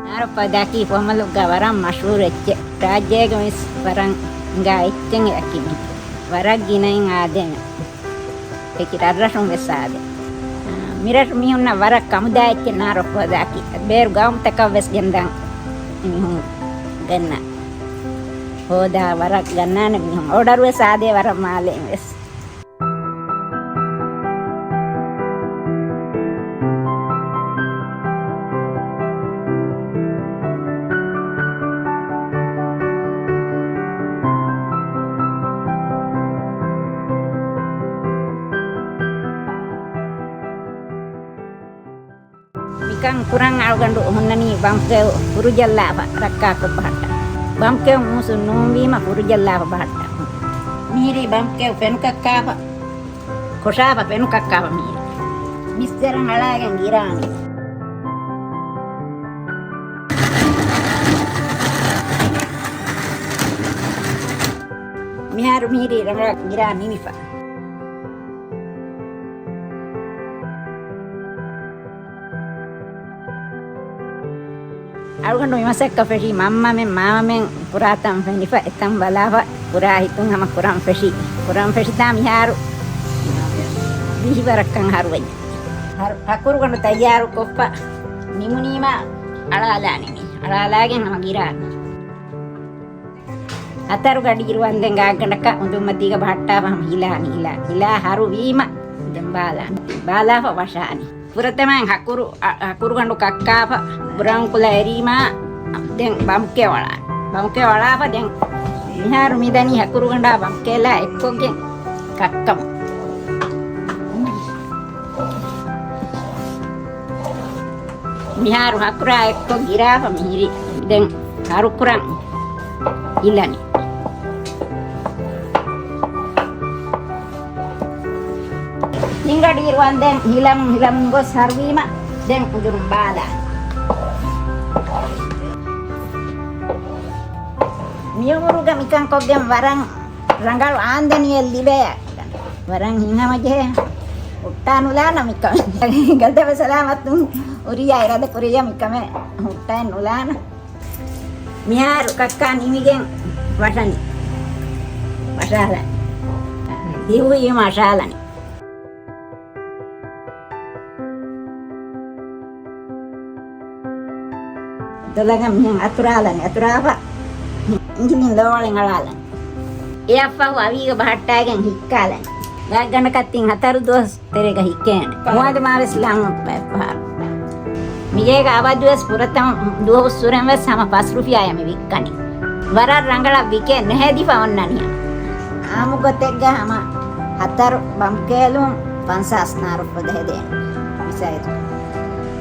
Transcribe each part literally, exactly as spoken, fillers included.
ނާރޮއްފަދައަކީ ފުވައްމަލުގަ ވަރަށް މަޝްހޫރު އެއްޗެއް. ރާއްޖޭގަ ވެސް ވަރަށް ހިނގާ އެއްޗެއް އެއަކީ މީ. ވަރަށް ގިނައިން އާދޭ މީ. އެކި ރަށްރަށުން ވެސް އާދޭ. މިރަށު މީހުންނަށް ވަރަށް ކަމުދާ އެއްޗެއް ނާރޮއްފަދައަކީ. ބޭރު ގައުމުތަކަށް ވެސް ގެންދާން މީހުން ގަންނަ. ހޯދާ ވަރަށް ގަންނާނެ މީހުން. އޯޑަރު ވެސް އާދޭ ވަރަށް މާލެއިން ވެސް. މިކަން ކުރަން އަޅުގަނޑު ހުންނަނީ ބަންކެއު ފުރުޖައްލާފަ ރައްކާކޮށް ބަހައްޓަން. ބަންކެއު މޫސުން ނޫންވީމަ ފުރުޖައްލާފަ ބަހައްޓަން. މިހިރީ ބަންކެއު ފެނުކައްކާފަ، ކޮށާފަ ފެނުކައްކާފަ މިހިރީ. މިސްޒަރަން އަޅާގެން ގިރާނީ. މިހާރު މިހިރީ ރަނގަޅަށް ގިރާ ނިމިފަ. އަޅުގަނޑު މިމަސައްކަތް ފެށީ މަންމަމެން މާމަމެން ކުރާތަން ފެނިފަ، އެތަން ބަލާފަ، ކުރާ ހިތުން ހަމަ ކުރަން ފެށީ. ކުރަން ފެށިތާ މިހާރު ވިހި ވަރަކަށް ހަރުވަނީ. ހަރު-، ހަކުރުގަނޑު ތައްޔާރު ކޮށްފަ ނިމުނީމާ އަޅާލާނީ މީ. އަޅާލާގެން ހަމަ ގިރާނީ. ހަތަރު ގަޑިއިރު ވަންދެން ގާތްގަނޑަކަށް އުނދުމަތީގަ ބަހައްޓާފަ ހަމަ ހިލާނީ، ހިލާ، ހިލާ ހަރުވީމަ ދެން ބާލާނީ. ބާލާފަ ވަށާނީ. ފުރަތަމައިން ހަކުރު، އަ، ހަކުރުގަނޑު ކައްކާފަ ބްރައުން ކުލަ އެރީމާ ދެން ބަމްކެ ވަޅާނީ. ބަމްކެ ވަޅާފަ ދެން މިހާރު މިދަނީ ހަކުރުގަނޑާ ބަމްކެލާ އެއްކޮށްގެން ކައްކަމުން. މިހާރު ހަކުރާ އެއްކޮށް ގިރާފަ މިހިރީ ދެން ހަރުކުރަން ހިލަނީ. ތިންގަޑިއިރު ވަންދެން ހިލަމުން ހިލަމުން ގޮސް ހަރުވީމަ ދެން އުދުރުން ބާލާ. މިއުމުރުގަ މިކަން ކޮށްގެން ވަރަށް ރަނގަޅު އާންދަނީއެއް ލިބޭ. ވަރަށް ހިތްހަމަޖެހޭ. ހުއްޓާ ނުލާނަ މިކަމެއް. ގަދަ ސަލާމަތުން ހުރިޔާ އިރާދަ ކުރިޔަ މިކަމެއް ހުއްޓައެއް ނުލާނަ. މިހާރު ކައްކާ ނިމިގެން ވަށަނީ. ވަށާލަނީ. ދިހުވީމަ ވަށާލަނީ. ދޮލަގަ މިހެން އަތުރާލަނީ. އަތުރާފަ އިނގިލިން ލޯވަޅެން އަޅާލަނީ. އެއަށްފަހު އަވީގަ ބަހައްޓާގެން ހިއްކާލަނީ. ގާތްގަނޑަކަށް ތިން ހަތަރު ދުވަސް ތެރޭގަ ހިއްކޭނެ. މުވާދު މާވެސް ލަނގު ފަހަރު. މިގޭގަ އަބަދުވެސް ފުރަތަމަ ދުވަހުއްސުރެން ވެސް ހަމަ ފަސް ރުފިޔާޔަށް މި ވިއްކަނީ. ވަރަށް ރަނގަޅަށް ވިކޭ ނެހެދިފަ އޮންނަނީ. އާއްމު ގޮތެއްގަ ހަމަ ހަތަރު ބަމްކޭލުން ފަންސާސް ނާރުފަދަ ހެދޭނެ. މިސާލު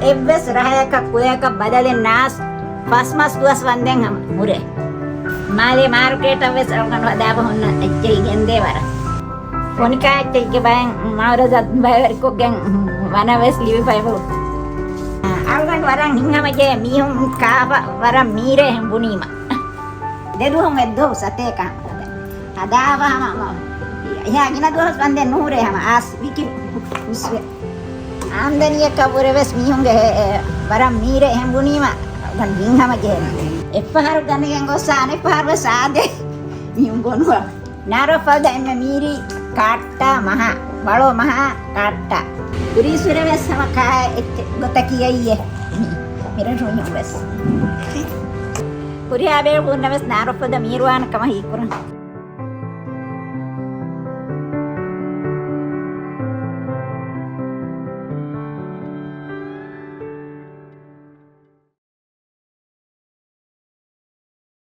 އެއްވެސް ރަހަޔަކަށް ކުލަޔަކަށް ބަދަލެއް ނާސް ފަސް މަސް ދުވަސް ވަންދެން ހަމަ ހުރޭ. މާލޭ މާރުކޭޓަށް ވެސް އަޅުގަނޑު ހަދާފަ ހުންނަ އެއްޗެހި ގެންދޭ ވަރަށް. ފޮނިކާ އެއްޗެހިގެ ބައެއް މައުރަޒަ ބައިވެރިކޮށްގެން ވަނަ ވެސް ލިބިފައި ވަރު. އަޅުގަނޑު ވަރަށް ހިތްހަމަޖެހޭ މީހުން ކާފަ ވަރަށް މީރޭ ހެން ބުނީމަ. ދެ ދުވަހުން އެއްދުވަހު ސަތޭކަ ހަމަ ހަދާފަ ހަމަ އެހާ ގިނަ ދުވަސް ވަންދެން ނުހުރޭ ހަމަ އާސް ވިކި ހުސްވެ. އާމްދަނީއަކަށްވުރެ ވެސް މީހުންގެ ހެ-، އެ، ވަރަށް މީރޭ ހެން ބުނީމަ ގަން ހިތްހަމަޖެހޭ. އެއްފަހަރު ގަނެގެން ގޮސް އަނެއްފަހަރު ވެސް އާދޭ މީހުން ބޮނުވާ. ނާރޮފަދަ އެންމެ މީރީ ކާއްޓާ މަހާ، ވަޅޯ މަހާ ކާއްޓާ. ކުރީސްވުރެ ވެސް ހަމަ ކާ އެއްޗެއް ގޮތަކީ އެއްޔެ. މި-، މިރަށު ވެސް. ކުރިހާ ބޭފުޅުންނަށް ވެސް ނާރޮފަދަ މީރުވާނެ ކަމަށް ހީކުރަން.